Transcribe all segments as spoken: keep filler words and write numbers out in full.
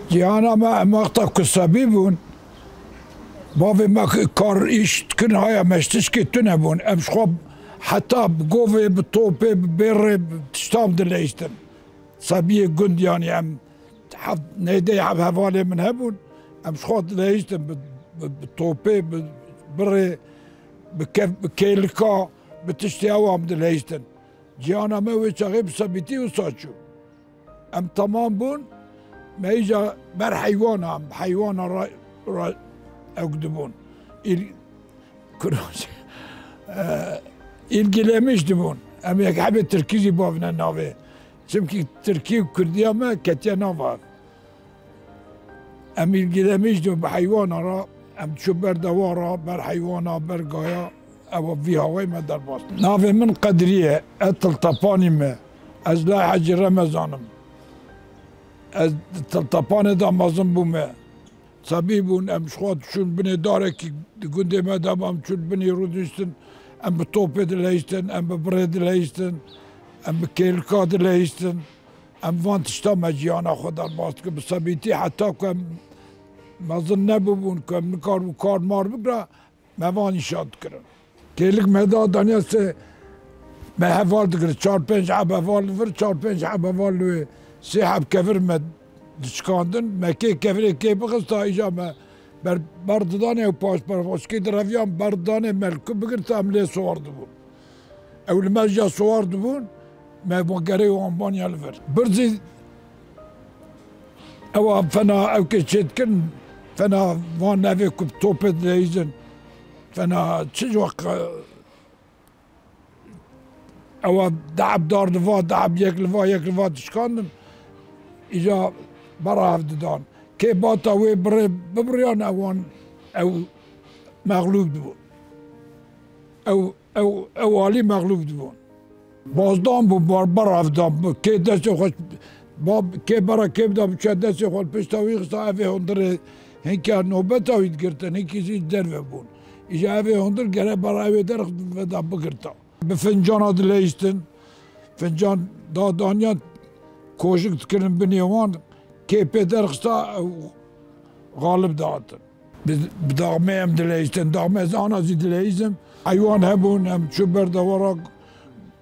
Cîhana me em wexta ku sebî bûn, bavê me k-, kar îş dikin, haya me ji tişkê tune bûn. Em ji xwe heta bi govê, bi topê, bi bêrê, bi tiştan dileyistin. Sebiyê gund, yanî em heft, nêdeyê hev hevalê min hebûn. Em ji xwe dileyistin bi, bi, bi topê, bi birê, bi kev-, bi kêlika, bi tiştê ew em dileyistin. Cîhana me wê çaxê bi sebîtî wisa çû. Em temam bûn, me îca ber heywana, em heywana re, re ew dibûn. Îl-, kuroj, e, îlgilemiş dibûn. Em yek hebê tirkî jî bavine navê. Çimkî tirkî û kurdiya me ketiye nav ev. Em îlgilemiş dibûn bi heywana re, em diçûn ber dewa re, ber heywana, ber gaya, ew vî hawayê me derbas. Navê min Qedrî ye, ez Tiltepanî me. Ez lay Hecî Remezan im. Ez di Tiltepanê de mezin bûme. Sebî bûn, em ji xwe diçûn binê darekî di gundê me de, em çûn binê rûdiştin, em bi topê dileyistin, em bi birê dileyistin, em bi kêlika dileyistin. Em van tişta me cîhana xwe derbas dikir. Bi sebîtî heta ku em mezin nebûbûn, ku em nikaribûn kar mar bikira, me van îşa dikirin. Kêlik me da daniya sê me heval digirin. Çar pênc heb heval li vir, çar pênc heb heval li wê. Sê heb kevir me diçikandin. Me kê kevirê kê bixista, îca me ber, ber didanê ew paşperxoşkê direviyan ber didanê me li ku bigirta em lê siwar dibûn. Ew li me jî siwar dibûn, me gerê wan baniya li vir. Birzî ewa fena ew kê çê dikirin, fena van evê ku bi topê dileyizin, fena çi weq, ewa deheb dar li va, deheb yek li va, yek li va dişkandin, îca bera hev didan. Kê bata wê birê bibiriyan, ewan ew mexlûb dibû. Ew Ew, ew alî mexlûb dibûn. Bazdan bû, bar, bar avdan bû. Kê destê xwe, ba, kê bera kê bida biçe destê xwe li pişta wî xista, evê hundirê hinkî nobeta wî digirtin, hinkî jî derve bûn. Îja evê hundir gere bera evê derxist veda bigirta. Bi fincana dileyistin, fincan dadaniyan kojik dikirin binê wan, kê pê derxista ew xalib dihatin. Bi, bi daxmê em dileyistin. Daxmê ez ana zî dileyizim. Heywan hebûn, em çû ber dewara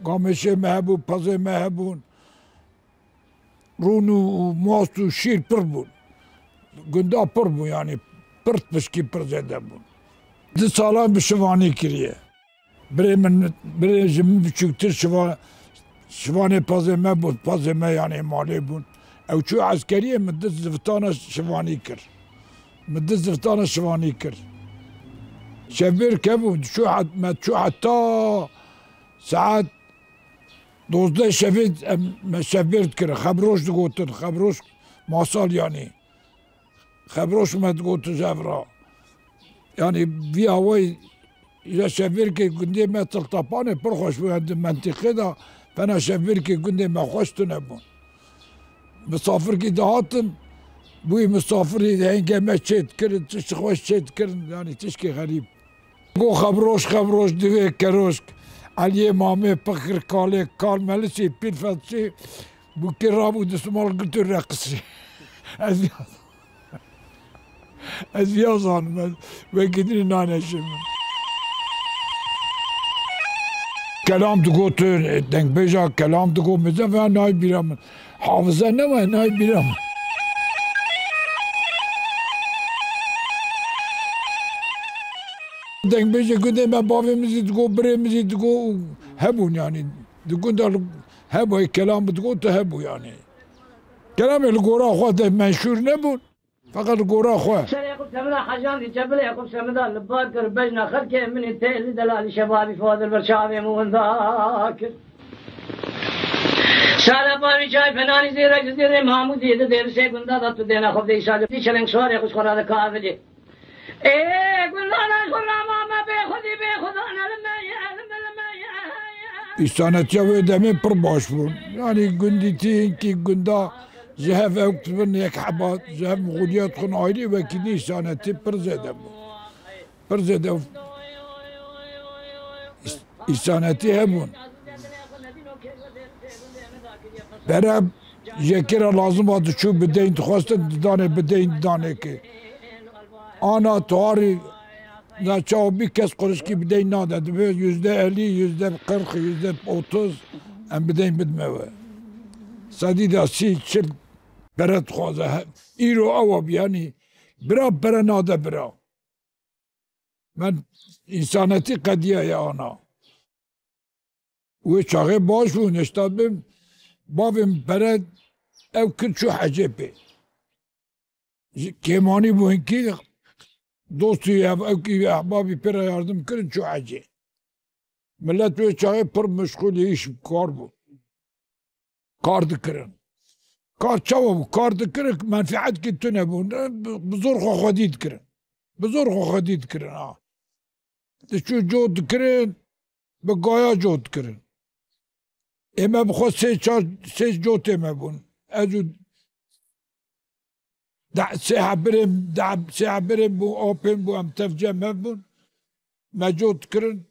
gamêşê me hebû, pezê me hebûn. Rûn û, û mast û şîr pir bûn. Gunda pir bû, yanî pir pişkî pir zêde bûn. Di salan bi şivanî kiriye. Birê min, birê ji min biçûktir şiva-, şivanê pezê me bû, pezê me yanê malê bûn. Ew çû eskeriyê, min di zivitana şivanî kir. Min di zivitana şivanî kir. Şevbêrk hebû, çû het-, me çû heta saet dozdeh şevê em, me şevbêrk dikir. Xebroş digotin, xebroş masal yanî. Xebroş me digot ji hev re. Yanî vî awayî îja şevbêrkê gundê me Tiltepanê pir xweş bû, em di mentîqê de fena şevbêrkê gundê me xweş tune bûn. Misafirkî dihatin, bûyî misafirî hêngê me çê dikirin, tişt xweş çê dikirin, yanî tişkê xerîb. Go xebroş, xebroş, divê keroşk. Eliyê mamê pixir kalê, kal melisê pîr fetişê, bûkê rabû disimal girt û reqisî. Ez ya, ez ya zanim, ez wekî dinê nane şêmin. Kelam digot, dengbêja kelam digot, mize ve nayê bîra min. Hafize ne ve nayê bîra min. Dengbêjê gundê me bavê min zî digot, birê min zî digot û hebûn yanî. Di gunda li, hebû, kelam bi digot tu hebû yanî. Kelamê li gora xwe de menşûr nebûn. Feqet li gora xwe. Serê xwe semida hejan dî çepilê xwe semida li bar kir, bejna xelkê min ê tê li delalî şebabî fadil ber çavê min winda kir. Sara bavî çay fenanî zêrek zêrê mamû zî di dêrisê gunda da tu dêna xwe dê îşa dî çeleng şwarê xwe ji xwe ra de kavilî. Ê gundana xwe ra mame bê xwedî bê xwedana li me ye, li me, li me ye. Îsanetiya wê demê pir baş bûn. Yanî gundîtî hinkî gunda ji hev ew dibin yek heba, ji hev mixûliya dixwin ayrî, wekî nî îsanetî pir zêde bû. Pir zêde îs-, îsanetî hebûn. Bere Jekê re lazim a diçû bi deyn dixwestin, didanê bi deyn didanê ki. Ana tuharî na çawa bî kes qurişkî bi deyn nade. Dibe yüzde elli, yüzde kırk, yüzde otuz em bi deyn bidime we. Sedî de sî, çil pere dixwaze. He, îro ew a bî, yanî bira pere nade bira. Men însanetî qediyaye ana. Wê çaxê baş bûn, hêşta bim, bavê min pere ew kir çû hecê pê. Ji kêmanî bû hinkî dostî ev, ew kî ehbabî pê re yardim kirin çû hecê. Milet wê çaxê pir meşxûlî îş kar bû. Kar dikirin. Kar çawa bû? Kar dikirin, menfeetkî tune bûn. Bi, bi zor xwe xwedî dikirin. Bi zor xwe xwedî dikirin ha. Diçû cot dikirin, bi gaya cot dikirin. Ê me bi xwe sê çar, sê cotê me bûn. Ez û de, sê hebirên, de, sê hebirên bû, apên bû, em tev cem hev bûn. Me cot dikirin.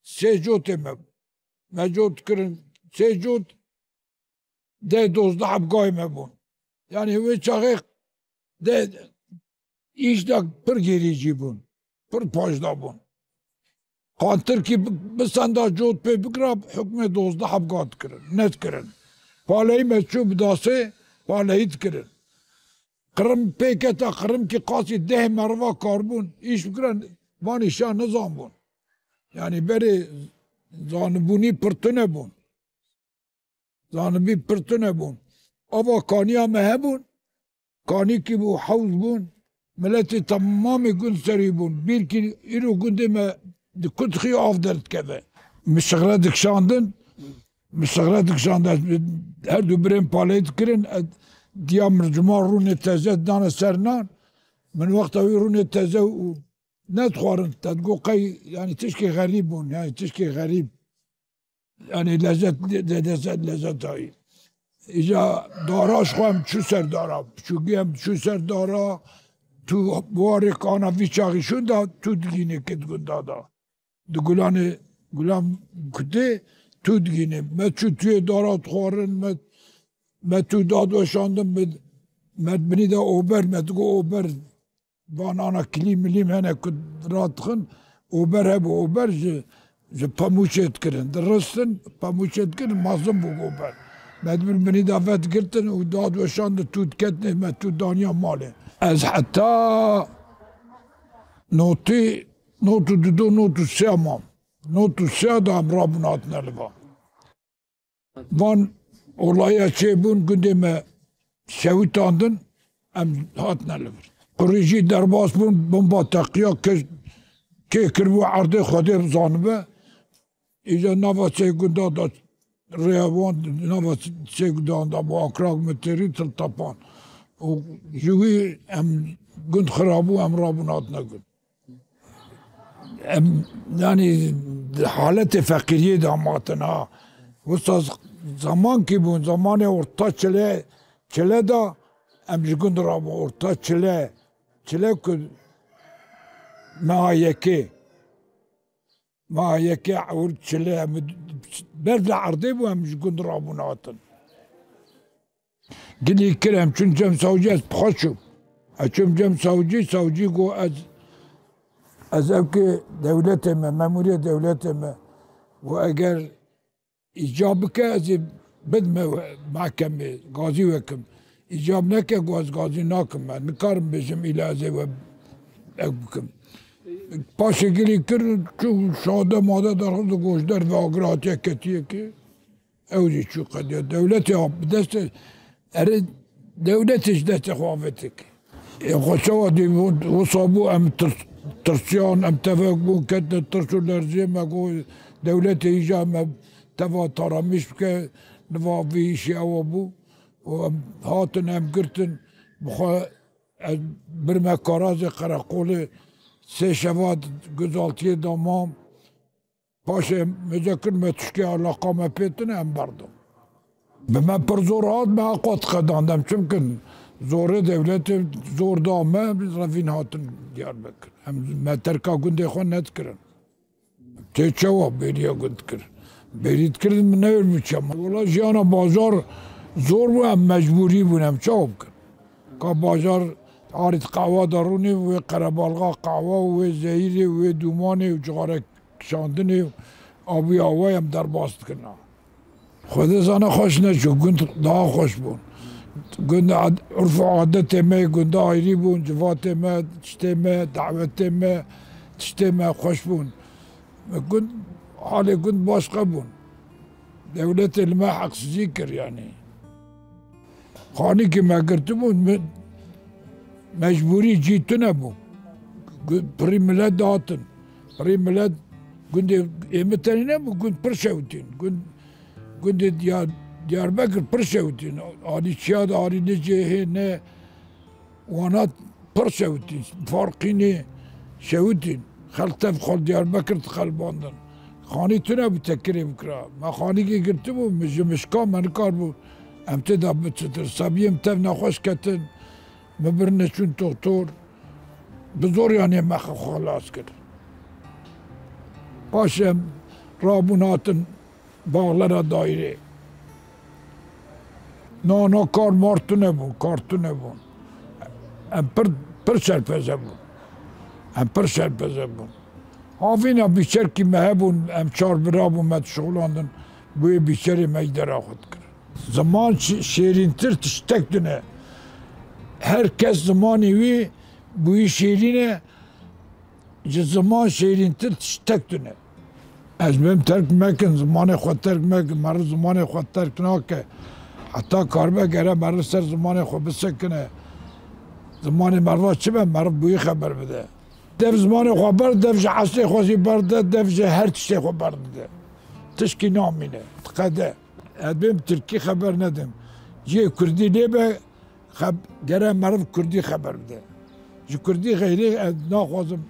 Sê cotê me bûn. Me cot dikirin. Sê cot, deh dozdeh heb gayê me bûn. Yanî wê çaxê de îş de pir gêrîcî bûn. Pir paşda bûn. Qantirkî bi-, bisenda cot pê bikira, hukmê dozdeh heb ga dikirin. Nedikirin. Paleyî me çû bi dasê, paleyî dikirin. Qirim pê kete, qirimkî qasî deh meriva karbûn, îş bikirin, van îşa nizanbûn. Yanî berê zanibûnî pir tune bûn. Zanibî pir tune bûn. Ava kaniya me hebûn. Kanîkî bû, hewz bûn. Miletê temamê gund serî bûn. Bîrkî îro gundê me di kutxî av derdikeve. Min şixre dikişandin. Min şixre dikişandin. Ez her du birên paleyî dikirin. Ez diya mirciman rûnê teze dane ser nan. Min wexta wî rûnê teze û nedixwarin. Te digot qey, yanî tişkê xerîb bûn. Yanî tişkê xerîb. Yanî lezet, le-, le-, lezet, lezet dayî. Îca dara ji xwe em çû ser dara. Piçûkî em çû ser dara. Tu warê kana vî çaxî şûn da, tu digînê kê di gunda da. Di gulanê, gulan kutê, tu digînê. Me çû tuyê dara dixwarin, me, me tu dad weşandin, me, me binî de ober, me digo ober. Van ana kilîm milîm hene ku radixin, ober hebû, ober ji, ji pemûçê dikirin. Diristin, pemûçê dikirin, mezin bû ober. Me di bin binî de vedigirtin û dad weşandin, tu diketinê me, tu daniya malê. Ez heta notî, not û du, not û sê mam. Not û sê de em rabûn hatine li va. Van olaya çêbûn, gundê me şewitandin, em hatine li vir. Qurî jî derbas bûn, bomba teqiya, kê, kê kiribû erdê Xwedê zanibe. Îca nava sê gunda da rêya wan, nava sê gundan da bû Akrak, Mitêrî, Til Tepan. Û ji wî em gund xirabû, em rabûn hatine gund. Em, yanî, di haletê feqîriyê de hematin ha. Wisa z-, zemankî bûn, zemanê orta çile, çile de em ji gund rabûn, orta çile, çile ku meha yekê, meha yekê ewr çile, em ber li erdê bû, em ji gund rabûn hatin. Gilî kir, em çûn cem sawcî, ez bi xwe çûm. Ez çûm cem sawcî, sawcî got, ez, ez ew ki dewletê me, memûrê dewletê me. Got, eger îcab bike, ez ê bidime we, mehkemê, gazî we kim. Îcab neke, got, ez gazî nakim, ez nikarim bêjim, îla ez ê we ew bikim. Paşê gilî kir, çû şade made derxist, got, ji derve agir hatiye ketiye ki. Ew jî çû qediya. Dewletê bi destê, erê, dewletê ji destê xwe avêtik. Ê xwe çawa dî, wisa bû, em tirs-, tirsiyan, em tevek bûn, ketine tirs û lerziyê, me got, dewletê îja me teva taramîş bike, niva vî îşê ewa bû. Û em hatin, em girtin, bi xwe ez birme karazê qereqolê, sê şeva guzaltiyê da mam. Paşê mêze kir me tişkê alaqa me pê tune em berdan. Bi me pir zor hat, me heqa diqedand em çi bikin? Zorê dewletê zor da me, biz revîn hatin Diyarbekir. Em me terka gundê xwe nedikirin. Tê çawa bêriya gund dikir? Bêrî dikirin min newêr biçe. Wela jiyana bazar Zor bû, em mecbûrî bûn, em çawa bikin? Ka bajar arî di qehwa de rûnê, wê qerebalxa qehwa û wê zehîrê û wê dûmanê û cixarek kişandinê û abûya we em derbas dikin. Xwedê zane xweş neçû, gund daha xweş bûn. Gund ad-, urf û adetê me yê gunda ayrî bûn, civatê me, tiştê me, dawetê me, tiştê me xweş bûn. Gund, halê gund başqa bûn. Dewletê li me heqsizî kir yanî. Xanîkî me girtibû, me-, mecbûrî cî tune bû. Gu-, pirî milet dihatin. Pirî milet gundê ê min tenê nebû, gund pir şewitîn. Gund, gundê Diyar-, Diyarbekir pir şewitîn. Alî Çiya de, alî Licê hê ne Wana pir şewitîn, farqînê şewitîn. Xelk tev xwe li Diyarbekir dixelibandin. Xanî tune bû tekirê bikira. Me xanîkê girtibû, min ji mişka me nikaribû em tê de biçitir. Sebiyê min tev nexweş ketin, min birine çûn toxtor. Bi zor yanê me xwe xelas kir. Paşê em rabûn hatin Bağlara daire. Na, na kar mar tune bûn, kar tune bûn. Em pir, pir şerpeze bûn. Em pir şerpeze bûn. Havîna bîçerkî me hebûn, em çar bira bûn, me dişixulandin. Bûyê bîçerê me îdara xwe dikir. Ziman şi-, şêrîntir tiştek tune. Her kes zimanê wî bûyî şêrîn e. Ji ziman şêrîntir tiştek tune. Ez bêm terk mekin, zimanê xwe terk mekin, meriv zimanê xwe terk nake. Heta karibe gere meriv ser zimanê xwe bisekine. Zimanê meriva çi be, meriv bûyî xeber bide. Dev zimanê xwe ber, dev ji eslê xwe jî berde, dev ji her tiştê xwe berdide. Tişkî namîne, diqede. Ez bêm tirkî xeber nedim. Cihê kurdî lê be, Xeb-, gere meriv kurdî xeber bide. Ji kurdî xeyrê ez naxwazim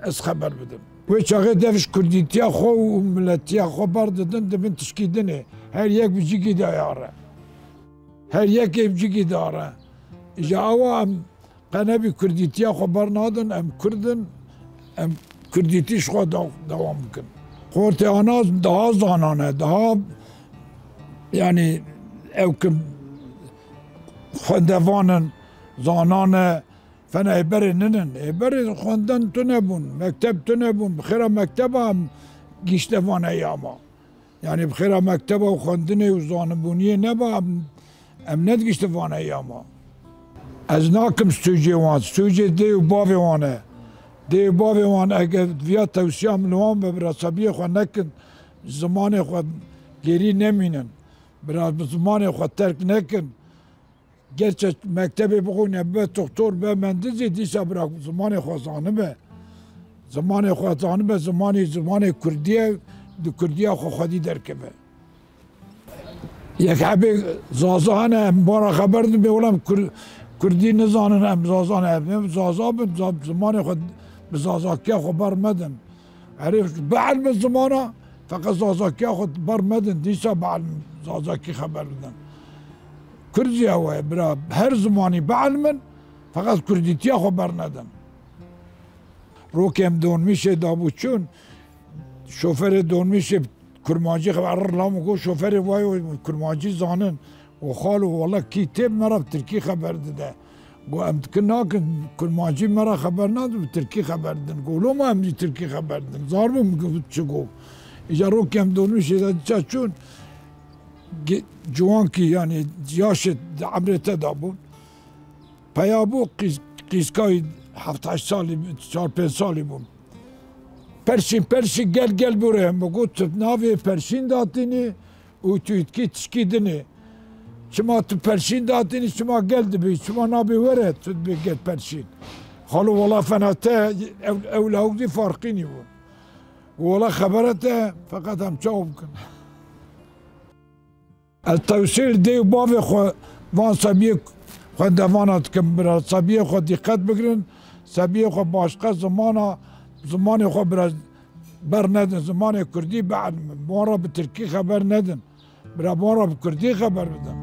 ez xeber bidim. Wê çaxê dev ji kurdîtiya xwe û miletiya xwe berdidin, dibin tişkî dinê. Her yek bi cîkî de are. Her yekê bi cîkî de are. Îja ewa em qe nebî kurdîtiya xwe bernadin, em kurd in, em kurdîtî ji xwe de-, dewam bikin. Xortê Ana daha zanan e, daha, yanî, ew kim xwendevan in, zanan e, fena ê berê ninin. Ê berê xwendin tune bûn, mekteb tune bûn. Bi xêra mekteba em gişte vaneyê ama. Yanî bi xêra mekteba û xwendinê û zanibûniyê neba em, em nedigişte vaneyê ama. Ez nakim sûcê wan, sûcê dê û bavê wan e. Dê û bavê wan eger viya tewsiya min li wan be, bi resabiyê xwe nekin, zimanê xwe gêrî nemînin. Bira bi zimanê xwe terk nekin. Gerçe mektebê bixwîne, bibe doktor, bibe mendizî, dîsa bira zimanê xwe zanibe. Zimanê xwe zanibe, zimanê, zimanê kurdî ye, di kurdiya xwe xwedî derkeve. Yek hebê Zaza hene, em bara xeber dibê, wela em Kur-, kurdî nizanin, em Zaza ne, em Zaza bin, za-, zimanê xwe bi Zazakiya xwe ber medin. Erê, bielmin zimana, feqet Zazakiya xwe ber medin, dîsa bielmin, Zazakî xeber bidin. Kurd jî ew e, bira, her zimanî bielmin, feqet kurdîtiya xwe bernedin. Rokê em dolmîşê dabû çûn, şoferê dolmîşê kurmancî xeber, lam got, şoferê vay, o kurmancî zanin. Û xalo, wela kî tê me re bi tirkî xeber dide. Got, em dikin nakin, kurmancî me re xeber nadin, bi tirkî xeber didin. Got, loma em jî tirkî xeber didin. Zar bû min got çi got. Îca rokê em dolmîşê de diça çûn, ge-, ciwankî, yanî yaşê di emrê te de bûn. Peya bû, qîz-, qîzkayî heft heşt salî, çar pênc salî bûn. Perşîn, perşîn, gel, gel, bure. Min got, tu navê perşîn datînî û tu îtkî tişkî dinê. Çima tu perşîn datînî, çima gel dibî, çima nabî were, tu dibî gel perşîn. Xalo, wela fena te, ew, ew lawik zî farqînî bûn. Wela xebere te, feqet em çawa bikin? Ez tewsîl dê û bavê xwe van sebiyê xwendevana dikim, bira sebiyê xwe dîqet bigirin, sebiyê xwe başqa zimana, zimanê xwe bira bernedin, zimanê kurdî bielmin, bi wan re bi tirkî xeber nedin, bira bi wan re bi kurdî xeber bidin.